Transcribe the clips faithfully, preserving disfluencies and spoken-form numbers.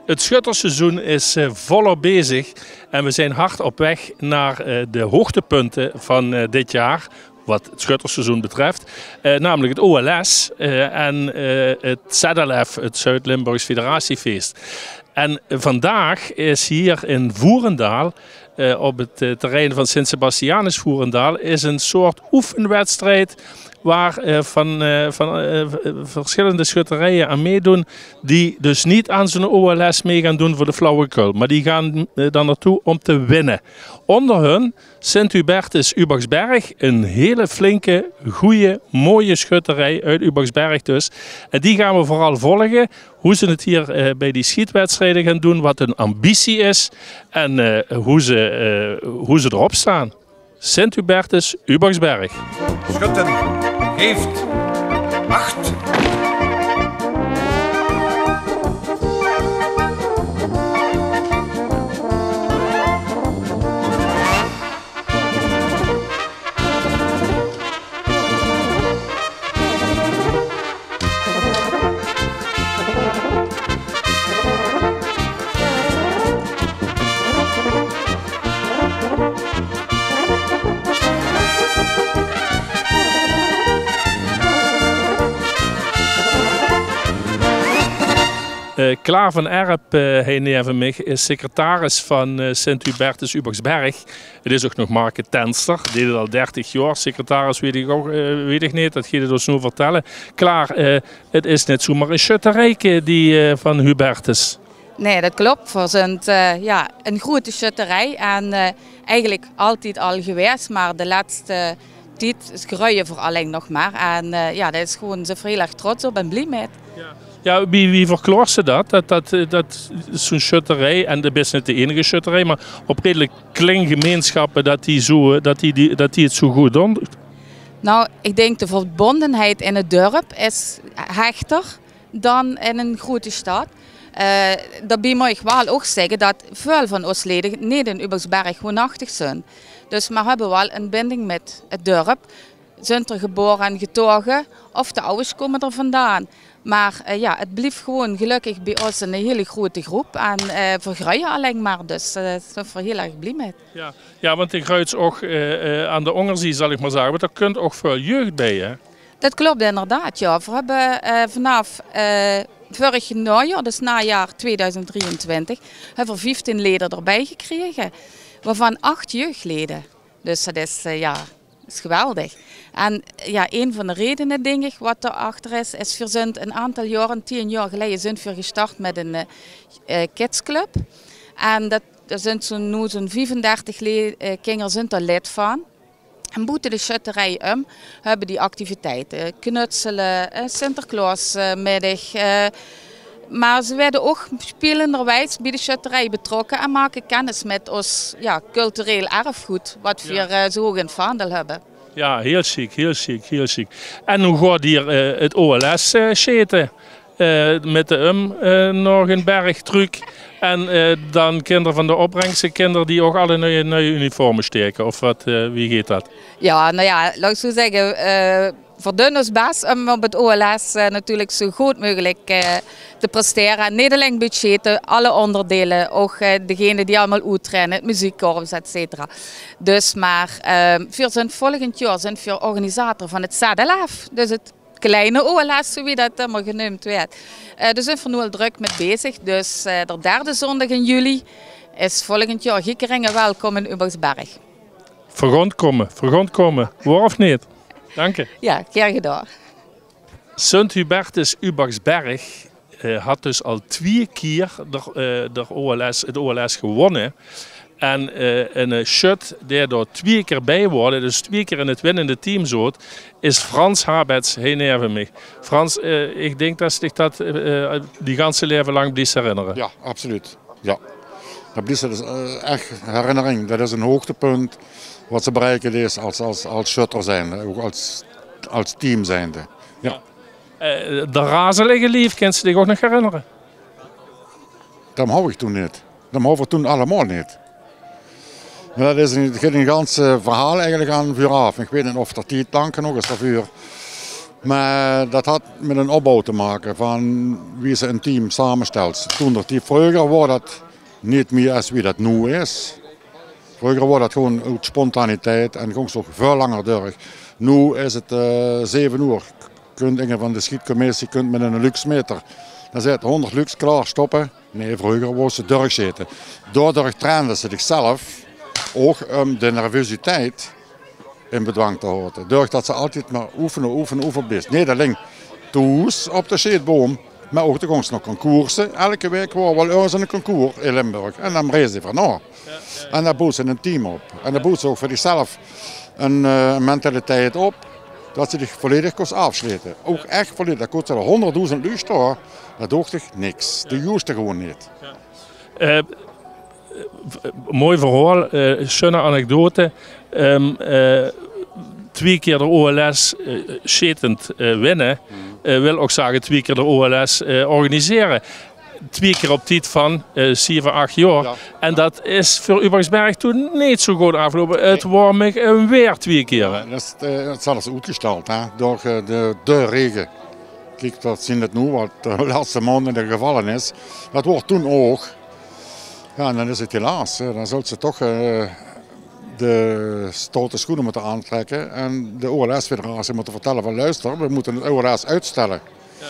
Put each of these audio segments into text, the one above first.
Het schuttersseizoen is eh, volop bezig en we zijn hard op weg naar eh, de hoogtepunten van eh, dit jaar, wat het schuttersseizoen betreft. Eh, namelijk het O L S eh, en eh, het Z L F, het Zuid-Limburgs Federatiefeest. En vandaag is hier in Voerendaal, eh, op het eh, terrein van Sint-Sebastianus Voerendaal, is een soort oefenwedstrijd waar eh, van, eh, van eh, v- verschillende schutterijen aan meedoen die dus niet aan zo'n O L S mee gaan doen voor de flauwekul. Maar die gaan eh, dan naartoe om te winnen. Onder hun Sint-Hubertus Ubachsberg, een hele flinke, goeie, mooie schutterij uit Ubachsberg dus. En die gaan we vooral volgen, hoe ze het hier eh, bij die schietwedstrijden gaan doen, wat hun ambitie is en eh, hoe, ze, eh, hoe ze erop staan. Sint-Hubertus Ubachsberg. Schutten, geeft acht. Eh, Klaar van Erp, eh, hei neve mich, is secretaris van eh, Sint-Hubertus Ubachsberg. Het is ook nog Marke Tenster, die deed het al dertig jaar. Secretaris weet ik ook, eh, weet ik niet, dat gaat het ons nu vertellen. Klaar, eh, het is net zomaar een schutterijke die eh, van Hubertus. Nee, dat klopt. We zijn eh, ja, een grote schutterij en eh, eigenlijk altijd al geweest, maar de laatste tijd groeien we alleen nog maar. En eh, ja, daar is gewoon ze heel erg trots op en blij met. Ja, wie, wie verklaart ze dat? Dat, dat, eh, dat zo'n schutterij, en dat is niet de enige schutterij, maar op redelijk klein gemeenschappen, dat die, zo, eh, dat die, die, dat die het zo goed doen? Nou, ik denk de verbondenheid in het dorp is hechter dan in een grote stad. Eh, daarbij moet ik wel ook zeggen dat veel van ons leden niet in Ubachsberg woonachtig zijn. Dus maar hebben wel een binding met het dorp. Zijn er geboren en getogen of de ouders komen er vandaan. Maar eh, ja, het blijft gewoon gelukkig bij ons een hele grote groep en eh vergroeien alleen maar. Dus eh daar zijn we heel erg blij met. Ja, ja, want de gruits ook eh, eh, aan de onderzijde, zal ik maar zeggen, want er kunt ook veel jeugd bij, hè? Dat klopt inderdaad, ja. We hebben eh, vanaf eh, vorig najaar, dus najaar tweeduizend drieëntwintig, hebben we vijftien leden erbij gekregen, waarvan acht jeugdleden. Dus dat is, eh, ja, is geweldig. En ja, een van de redenen, denk ik, wat erachter is, is we zijn een aantal jaren, tien jaar geleden, zijn we gestart met een eh, eh, kidsclub. En dat, er zijn zo'n, nu zo'n vijfendertig le- eh, kinderen zijn er lid van. En boeten de schutterij om hebben die activiteiten. Knutselen, eh, Sinterklaasmiddag. Eh, maar ze werden ook spelenderwijs bij de schutterij betrokken en maken kennis met ons ja, cultureel erfgoed, wat we eh, zo hoog in het vaandel hebben. Ja, heel chic, heel chic, heel chic. En hoe gaat hier eh, het O L S eh, scheten? Eh, met de um eh, nog een berg truc. En eh, dan kinderen van de opbrengsten, kinderen die ook alle nieuwe, nieuwe uniformen steken. Of wat, eh, wie gaat dat? Ja, nou ja, laat ik zo zeggen, eh we doen ons best om op het O L S eh, natuurlijk zo goed mogelijk eh, te presteren. En niet alleen budgetten, alle onderdelen. Ook eh, degene die allemaal oetrennen, het muziekkorps, et cetera. Dus maar eh we zijn volgend jaar zijn we organisator van het Z L F. Dus het kleine O L S, zoals dat allemaal genoemd werd. Eh dus zijn we nu al druk met bezig. Dus eh de derde zondag in juli is volgend jaar Giekeringe welkom in Ubachsberg. Vergond komen, vergond komen. Waar of niet? Dank je. Ja, graag gedaan. Sint-Hubertus Ubachsberg eh, had dus al twee keer de, eh, de O L S, het O L S gewonnen. En eh, een eh, schut die er twee keer bij woorde, dus twee keer in het winnende team zoot, is Frans Habets, hei neve mich. Frans, eh, ik denk dat zich dat eh, die ganse leven lang blijft herinneren. Ja, absoluut. Ja. Dat blijft dus eh, echt herinnering. Dat is een hoogtepunt wat ze bereiken is als, als, als schutter zijnde, ook als, als team zijnde. Ja. Eh, de razelige lief, kent ze dich ook nog herinneren? Dat hou ik toen niet. Dat hou ik toen allemaal niet. Maar dat is een, het gaat een gans eh, verhaal eigenlijk aan vooraf. Ik weet niet of dat die tanken nog eens daarvoor. Mer dat hat mit 'n opbouw te make van wie se 'n team samestèls. Toen d'r tied, vreuger woar dat neet mie es wie dat noe is. Vreuger woar dat gewoon oet spontaniteit en góng se ouch väöl langer durch. Noe is 't, eh, zeve oer. Kunt inge van de schietcommissie, kunt mit 'ne luxmeter. Dan zit hónderd lux klaor, stoppe. Nae, vreuger woars se durchsjete. Daodoor trainde se dichzelf ouch um de nervositeit in bedwang te haoje. Doordat se altied mer oefene, oefene, oefene bis. Neet alling thoes op de sjeetboum, mer ouch de góngs nao concourse. Elke waek woar waal örges 'n concours in Limburg. En dan reis se veur nao. En dan bouws se 'n team op. En dan bouws se ouch veur dichzelf 'n, eh, mentaliteit op dat se dich volledig kós aafsjlete. Ouch ech volledig. Dan kóns se d'r hónderddoezend luuj sjtaon, dat doog dich niks. De joeste gewoon neet. Eh, v-, mooi verhaol, eh, sjunne anekdote. Ehm, eh, twie kier d'r O L S, eh, sjetend, eh, winne, eh, wil ouch zage twie kier d'r O L S, eh, organisere. Twie kier op tied van, eh, zeve, ach joar. Ja. En dat is veur Ubachsberg toen neet zo good aafgeloupe. 't Woar mich 'n weer twie kier, hè. Ja, dat is, eh, dat is alles oetgesjteld, hè, door, eh, de, de rege. Kiek, dat zien 't noe wat de lèste maonde gevalle is. Dat woar toen ouch. Ja, en dan is 't helaas, hè. Dan zult se toch, eh, de stoute sjoene mótte aantrèkke en de O L S-federatie mótte vertèlle van: luister, we mótte 't O L S oetstèlle. Ja.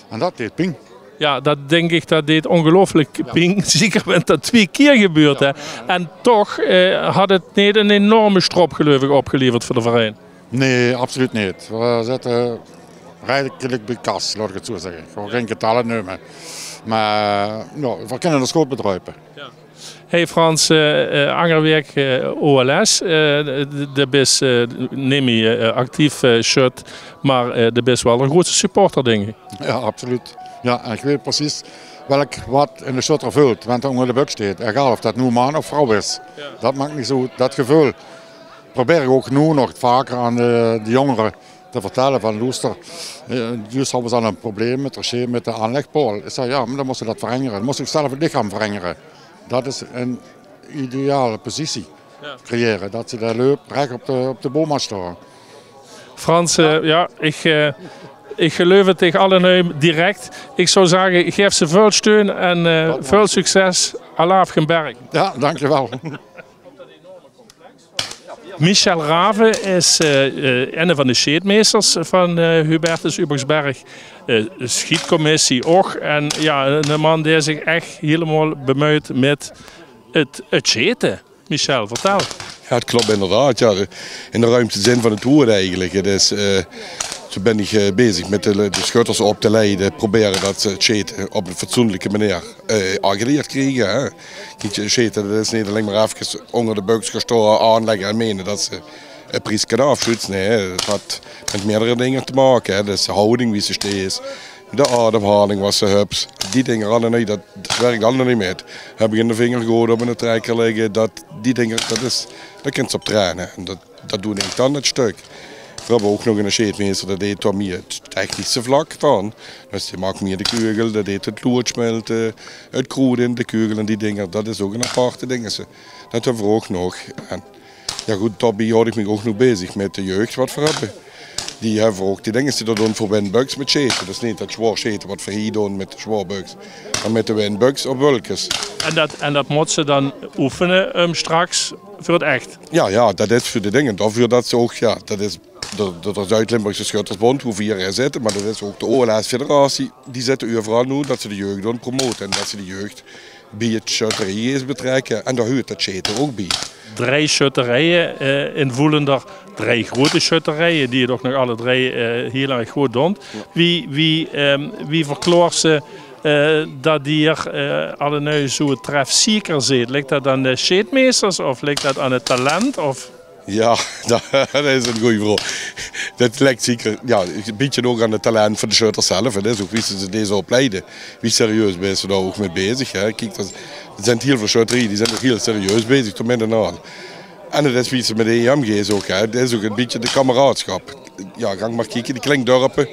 En dat deeg pien. Ja, dat dink ich, dat deeg óngeluifelik pien. Zeker wen dat twie kier gebeurt, hè. En toch, eh, hat 't neet 'n enorme sjtrop, geluif ich, opgeleverd veur de verein. Nae, absoluut neet. We zitte redelik bie kas, laot ich 't zo zègke. Ich wil gein getalle neume. Mer, ja, we kinne d'r good bedruipe. Ja. Hey Frans, eh, eh, anger waek, eh, O L S, eh, de, de bis, eh, neet mie, eh, actief, eh, sjöt, mer, eh, de bis waal 'ne groete supporter, dink ich. Ja, absoluut. Ja, en ich weit precies welk wat in de sjötter veult, wen 'r ónger de bök sjteet. Egaal of dat noe man of vrouw is. Ja. Dat maak neet zo oet. Dat geveul probeer ich ouch noe nog vaker aan de, de jóngere te vertèlle van: loester, eh, zjus hawwe ze al e probleem mit de sje-, mit de aanlegpaol. Ich zèk: ja, mer dan mós se dat verengere. Dan mós se zelf 't lichaam verengere. Dat is 'n ideale positie creëre. Dat se dao leup, rech op de, op de boum sjtaon. Frans, eh, ja, ich, eh, ich geluif 't dich allenui direk. Ich zou zage, gaef ze väöl steun en, eh, väöl succes. Alaaf Gemberg. Ja, dankjewel. Michel Raven is, eh, eh, eine van de sjeetmeisters van, eh, Hubertus Ubachsberg. Eh, schietcommissie ouch. En ja, eine man dae zich ech hielemaol bemuit mit 't, 't sjete. Michel, vertèl. Ja, 't klop inderdaad. Ja, de, in de ruimste zin van 't woord eigelik. 't Is, eh, zo bin ich, eh, bezig mit de, de sjötters op te leie, probere dat ze 't sjete op 'n fatsoenlike meneer, eh, aangeleerd kriege, hè. Kiek, sjete, dat is neet alling mer efkes ónger de bök sjtaon, aanlègke en mene dat se 'n pries kins aafsjete. Nae, 't hat mit meerdere dinger te make, hè. Dus de houding, wie se sjteis, de ademhaling, wat se höbs, die dinger allenui, dat, dat wirk allenui mit. Höb ich 'ne vinger good op 'ne trekker ligke, dat, die dinger, dat is, dao kins se op traine. En dat, dat doon ich dan, 't sjtök. Veer höbbe ouch nog 'ne sjeetmeister, dae deit dao mie 't technische vlak van. Dus dae maak mie de keugel, dae deit 't lood sjmelte, 't kroet in de keugel en die dinger. Dat is ouch 'n aparte dingske. Dat höbbe veer ouch nog. En ja good, daobie haoj ich mich ouch nog bezig mit de jeug wat veer höbbe. Die höbbe ouch die dinger die dao doon veur windböks mit sjete. Dus neet dat zwaor sjete wat veer hie doon mit de zwaor böks, mer mit de windböks op wölkes. En dat, en dat mót ze dan oefene, ehm, straks veur 't ech? Ja, ja, dat is veur de dinger. Daoveur dat ze ouch, ja, dat is de, de, de Zuid-Limburgse Schuttersbond, wo veer in zitte, mer dat is ouch de O L S-federatie. Die zitte euveral noe dat ze de jeug doon promote en dat ze de jeug bie 't sjötterie is betrèkke. En dao huurt dat sjete ouch bie. Drei sjötterieje, eh, in Voelender, drei groete sjötterieje, die 't ouch nog alle drei, eh, hiel erg good doon. Ja. Wie, wie, ehm, wie verklaors se, eh, dat geer, eh, allenui zo trefzieker zeet? Ligk dat aan de sjeetmeisters of ligk dat aan 't talent? Of? Ja, dat, dat is 'n gooj vraog. Dat ligk zeker, ja, 'n bietje ouch aan 't talent van de sjötters zelf. 't Is ouch wie se dees opleide. Wie serieus bis se dao ouch mit bezig, hè? Kiek, d'r, d'r zint hiel väöl sjötterieje, die zint ouch hiel serieus bezig, tot midden aan. En 't is wie se mit de E M geis ouch, hè? 't Is ouch 'n bietje de kameraadschap. Ja, gank mer kieke, die klein dörpe.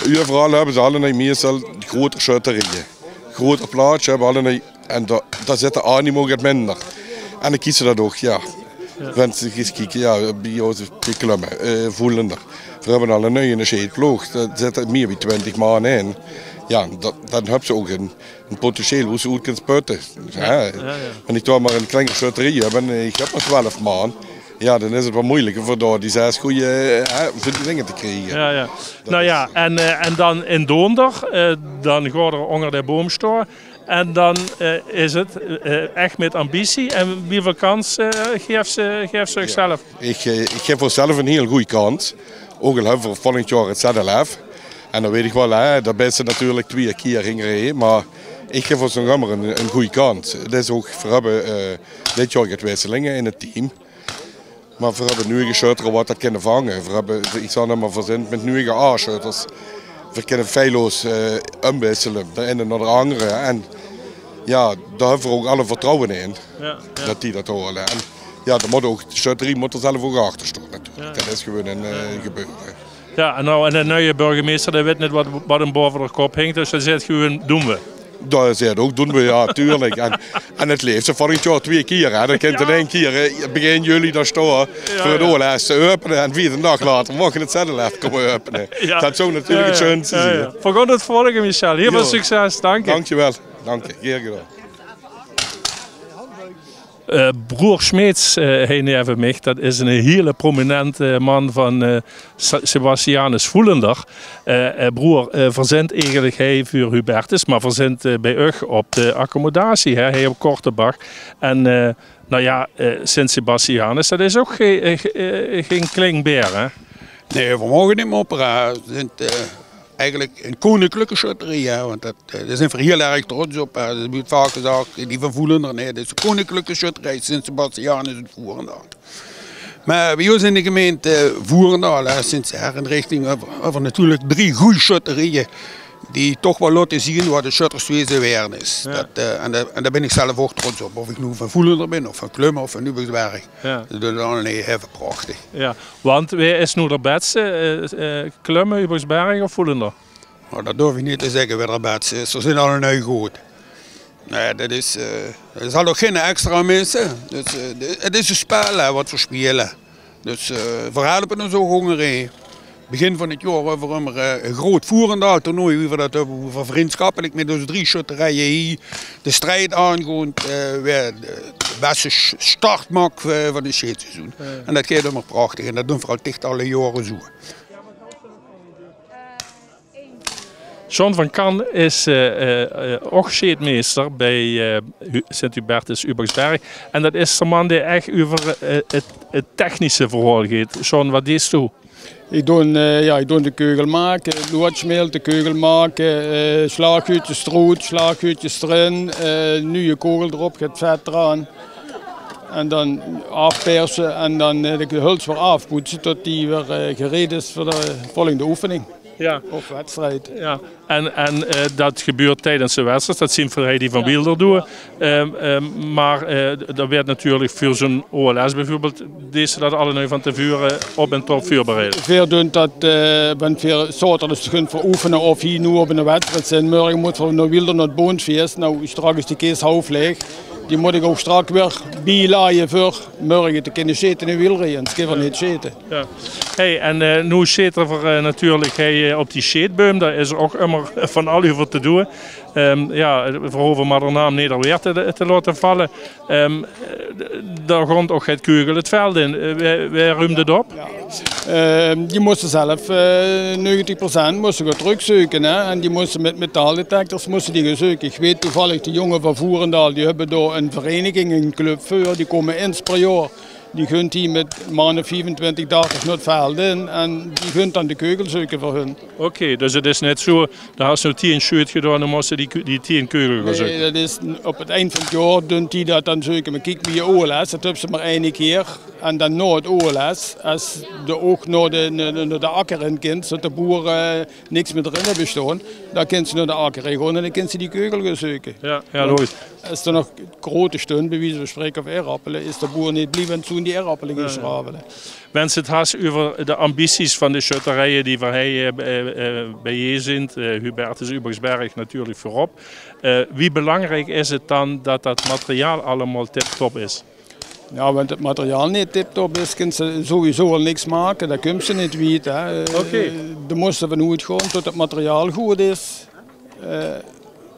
Euveral höbbe ze allenui meistal groeter sjötterieje. Groeter plaatsje höbbe allenui. En dao, dao zit de animo get minder. En dan kies se dat ouch, ja. Ja. Wen se ins kieke, ja, bie ós, bie Klumme, eh, Voelender. Veer höbbe al 'ne nuie sjeetploog. Dao zitte mieë wie twintig man in. Jao, dan, dan höbs se ouch 'n, 'n potentieel wo se oet kins putte. Jao, jao. Wen ich toch mer 'n klein sjötterie höb en ich höb mer twelf man, jao, dan is 't waal meujelik veur dao die zes gooj, hè, veur die dinger te kriege. Jao, jao. Noe jao, en, eh, en dan in Doonder, eh, dan gaot d'r ónger de boum staon. En dan, eh, is 't, eh, ech mit ambitie. En wieväöl kans, eh, gaefs se, gaefs se uch zelf? Ich, eh, ich gaef uch zelf 'n hiel gooj kans. Ouch al höbbe veer volgend jaor 't Z L F. En dan weit ich waal, hè, dan bös se natuurlik twieë kier hingereej. Mer ich gaef uch nog ummer 'n, 'n gooj kans. 't Is ouch, veer höbbe, eh, dit jaor get wisselinge in 't team. Mer veer höbbe nuuj sjöttere wat dat kinne vange. Veer höbbe, ich zag noe mer, veer zint mit nuuj A-sjötters. Veer kinne feilloos, eh, umwissele, de eine nao de angere. En jao, dao höbbe veer ouch alle vertrouwe in, jao, jao, dat die dat hole. En jao, dan mót ouch, de sjötterie mót d'r zelf ouch achter staon natuurlik. Jao. Dat is gewoon 'n, eh, gebeure. Jao, en noe, en de nuie burgemeister, dae weit neet wat, wat 'm baove d'r kop hingk, dus dae zaet gewoon: "Doon we." Dae zaet ouch: "Doon we, jao, natuurlik." En, en 't leefste volgend jaor twieë kier, hè. Dan kint 'r in ein kier, eh, begin juli dao staon veur 't O L S te äöpene en veertien daag later maag 'r 't Z L F kómme äöpene. Jao. Dat zou natuurlik 't sjoenste zeen. Veer gaon 't volge, Michel. Hiel väöl succes. Dank dich. Dankjewel. Dank dich. Gaer gedaon. Eh, broer Smeets, eh, hie neve mich, dat is 'ne hiele prominente man van, eh, Sa-, Sebastianus Voelender. Eh, eh, broer, eh, veer zint eigelik hie veur Hubertus, mer veer zint, eh, bie uch op de accommodatie, hè, hie op Kortebach. En, eh, noe jao, eh, Sint Sebastianus, dat is ouch gee-, eh, ge-, eh, gein kling baer, hè? Nae, veer moge neet moppere. Veer zint, eh, eigelik 'n keuninklike sjötterie, hè, want dat, eh, dao zint veer hiel erg trots op, hè. Dat weurt vaak gezag, die van Voelender, nae, dat is 'n keuninklike sjötterie, Sint Sebastianus oet Voerendaal. Mer bie ós in de gemeinte Voerendaal, hè, zint ze in richting, höbbe veer, höbbe veer natuurlik drie gooj sjötterieje die toch waal laote zeen wat 't sjötterswezen waerd is. Jao. Dat, eh, en dao, en dao bin ich zelf ouch trots op. Of ich noe van Voelender bin, of van Klumme, of van Ubachsberg. Jao. Dat doon ze allemaol eve prachtig. Jao, want wae is noe d'r bètste, eh, eh, Klumme, Ubachsberg of Voelender? Noe, dat durf ich neet te zègke, wae d'r bètste is. Ze zint allemaol good. Nae, dat is, eh, d'r zal ouch geine extra misse. Dus, eh, de-, 't is e spel, hè, wat veer speule. Dus, eh, veer helpe ós ouch óngerein. Begin van 't jaor höbbe veer ummer, eh, e groot Voerendaal-toernooi, wie veer dat höbbe, wo veer vriendschappelik mit ós drie sjötterieje hie de strijd aangoon, eh, wae de, de bèste s-, start maak, eh, van 't sjeetseizoen. Jao. En dat geit ummer prachtig en dat doon veer al tig jaore zoe. John van Kan is, eh, eh, eh, ouch sjeetmeister bie, eh, Hu-, Sint-Hubertus Ubachsberg. En dat is de man dae ech euver, eh, 't, 't technische verhaol geit. John, wat deis doe? Ich doon, eh, jao, ich doon de keugel make, loedsjmelt, de keugel make, eh, sjlaaghuutjes d'roet, sjlaaghuutjes d'rin, eh, nuuje kogel d'rop, get vet d'raan. En dan aafperse en dan, eh, de huls weer aafpoetse tot die weer, eh, gereed is veur de volgende oefening. Jao. Of wedstrijd. Jao. En, en, eh, dat gebeurt tijdens de wedstrijd. Dat zeen veer hie die van Wielder doon. Ehm, ehm, mer, eh, d-, d'r weurt natuurlik veur zoe'n O L S bieveurbeeld, deis se dat allemaol van te veure op en top veurbereid. Veer doon dat, eh, wen veer zaoterdigs gunt veur oefene of hie noe op 'n wedstrijd zeen. Mörge mótte veer nao Wielder nao 't boonsfees. Noe, straks is de kees haof laeg. Die mót ich ouch straks weer bielaje veur mörge te kinne sjete in Wielder. En 't geit neet sjete. Jao. Hey, en, eh, noe sjete veer, eh, natuurlik, hey, eh, op die sjeetbeum. Dao is ouch ummer van alles euver te doon. Ehm, jao, veer hove mer de naam Nederweert te, te laote valle. Ehm, eh, d-, dao gont ouch get keugele 't veld in. Eh, wae, wae ruump 't op? Ehm, die móste zelf, eh, neugentig procent móste gaon trökzeuke, hè. En die móste mit metaaldetectors móste die gaon zeuke. Ich weit toevallig, de jónge van Voerendaal, die höbbe dao 'n vereiniging, 'n club veur. Die kómme ins per jaor. Die gunt hie mit man of viefentwintig, dartig nao 't veld in en die gunt dan de keugel zeuke veur hun. Oké, dus 't is neet zoe, dao has se noe tieën sjeet gedaon, dan móste die, die tieën keugel gaon zeuke. Nae, dat is n-, op 't eind van 't jaor doon die dat dan zeuke. Mer kiek, bie 't O L S, dat höbs se mer eine kier. En dan nao 't O L S, es de ouch nao de, nao de, nao de akker in kins, dat de boere, eh, niks mieë d'rin höbbe staon, dan kins se nao de akker in gaon en dan kins se die keugel gaon zeuke. Jao, jao, logisch. Es d'r nog groete sjtunt, bie wieze van sjpraeke, of aerdappele, is de boer neet blie, want zoen die aerdappele gaon sjravele. Wen se 't has euver de ambities van de sjötterieje die veer hie, eh, eh, bijein zeen, eh, Hubertus Ubachsberg natuurlik veurop. Eh, wie belangriek is 't dan dat dat materiaal allemaol tiptop is? Ja, want 't materiaal neet tiptop is, kins se sowieso al niks make. Dan kums se neet wied, hè. Eh, Oké. Dan mós se d'rvan oetgaon tot 't materiaal good is. Eh,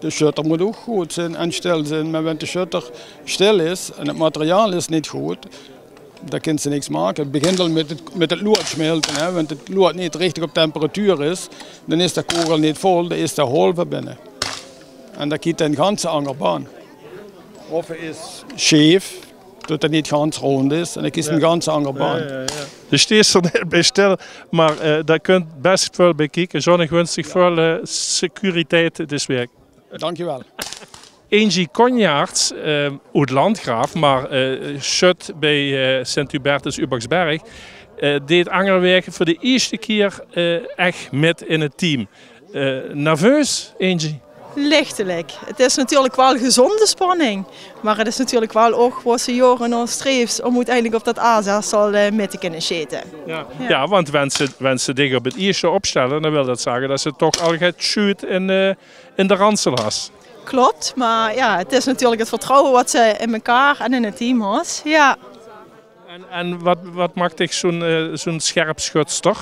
de sjötter mót ouch good zeen en stil zeen. Mer wen de sjötter stil is en 't materiaal is neet good, dan kins se niks make. 't Begint al mit 't, mit 't lood smelte, hè. Wen 't lood neet richtig op temperatuur is, dan is de kogel neet vol, dan is de haol van binne. En dan kriet 'r 'n ganse anger baan. Of 'r is sjeef, tot 'r neet gans rónd is. En dan kriet 'r 'n ganse anger baan. Ja, ja, ja. Dus steis d'r neet bie stil, mer, eh, dao kump bès väöl bie kieke. John, ich wins dich väöl, eh, securiteit dit werk. Dankjewel. Angie Konjaerts, eh, oet Landgraaf, mer, eh, sjöt bie, eh, Sint-Hubertus Ubachsberg, eh, deet angerwaeg veur de ierste kier, eh, ech mit in 't team. Eh, nerveus, Angie? Lichtelijk. Het is natuurlijk wel gezonde spanning. Maar het is natuurlijk wel ook wat ze jaren al streeft om uiteindelijk op dat A zestal, eh, mit te kunnen sjete. Ja. Ja. Ja, want wen ze, wen ze dich op 't ierste opstelle, dan wil dat zage dat ze toch al get sjuut in, eh, in de ransel has. Klopt, maar ja, het is natuurlijk het vertrouwen wat ze in elkaar en in het team has. Ja. En, en wat, wat maakt dich zo'n, eh, zo'n scherpschutter?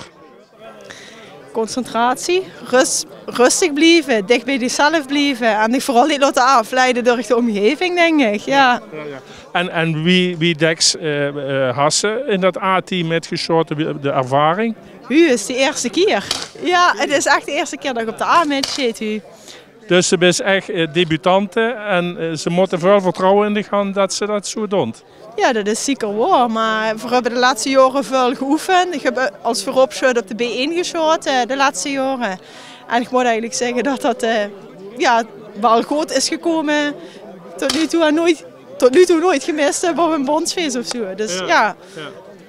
Concentratie, rus-, rustig blieve, dicht bij jezelf blieve en dich vooral niet laten afleiden door de omgeving, denk ik. Ja. Ja, ja. En, en wie, wie dèks, eh, eh, has se in dat A-team mitgesjote, wie, de ervaring? Hu, is de eerste keer. Ja, het is echt de eerste keer dat ik op de A mitsjeet, hu. Dus se bis ech, eh, debutante en, eh, ze mótte väöl vertrouwe in dich han dat se dat zoe doont. Ja, dat is zeker waor, maar we hebben de laatste jaren veel geoefend. Ik heb, eh, als vooropschuit op de B één geschoten, eh, de laatste jaren. En ik moet eigenlijk zeggen dat dat, eh, ja, wel goed is gekomen. Tot nu toe en nooit, tot nu toe nooit gemist hebben op een bondsfeest of zo. Dus ja, ja,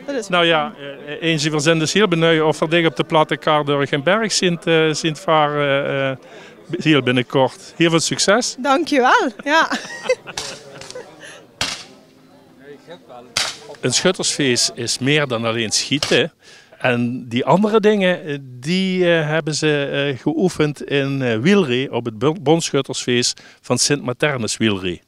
dat is... Nou ja, eh, Angie, we zien dus hiel benuujd of we dich op de platte kar door Gemberg zien te, zien te vare, eh, hiel binnekort. Hiel väöl succes. Dankjewel. Ja. Een schuttersfeest is meer dan alleen schieten. En die andere dingen, eh, die, eh, hebben ze, eh, geoefend in, eh, Wielre op het Bon-, Bondsschuttersfeest van Sint-Maternus Wielre.